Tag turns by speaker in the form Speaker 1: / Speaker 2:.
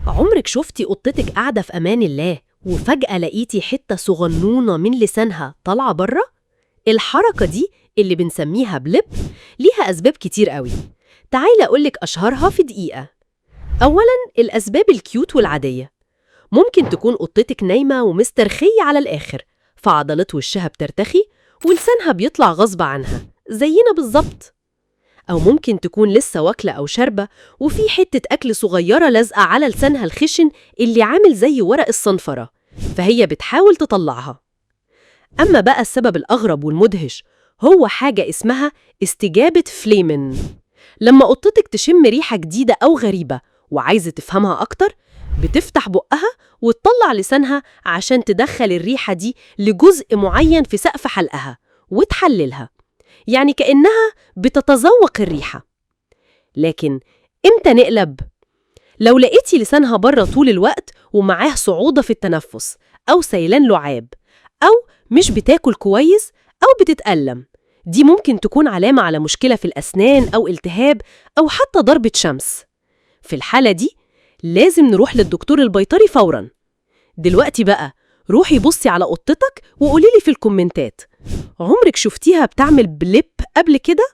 Speaker 1: عمرك شفتي قطتك قاعدة في أمان الله وفجأة لقيتي حتة صغنونة من لسانها طالعة بره؟ الحركة دي اللي بنسميها blip ليها أسباب كتير قوي. تعالي أقولك أشهرها في دقيقة. أولاً، الأسباب ال cute والعادية: ممكن تكون قطتك نايمة ومسترخية على الآخر، فعضلات وشها بترتخي ولسانها بيطلع غصب عنها، زينا بالظبط. أو ممكن تكون لسه واكلة أو شاربة وفي حتة أكل صغيرة لازقة على لسانها الخشن اللي عامل زي ورق الصنفرة، فهي بتحاول تطلعها. أما بقى السبب الأغرب والمدهش هو حاجة اسمها استجابة فليمن. لما قطتك تشم ريحة جديدة أو غريبة وعايزة تفهمها أكتر، بتفتح بقها وتطلع لسانها عشان تدخل الريحة دي لجزء معين في سقف حلقها وتحللها، يعني كأنها بتتذوق الريحة. لكن إمتى نقلق؟ لو لقيتي لسانها بره طول الوقت ومعاه صعوبة في التنفس أو سيلان لعاب أو مش بتاكل كويس أو بتتألم، دي ممكن تكون علامة على مشكلة في الأسنان أو التهاب أو حتى ضربة شمس. في الحالة دي لازم نروح للدكتور البيطري فوراً. دلوقتي بقى روحي بصي على قطتك وقوليلي في الكومنتات: عمرك شفتيها بتعمل blip قبل كده؟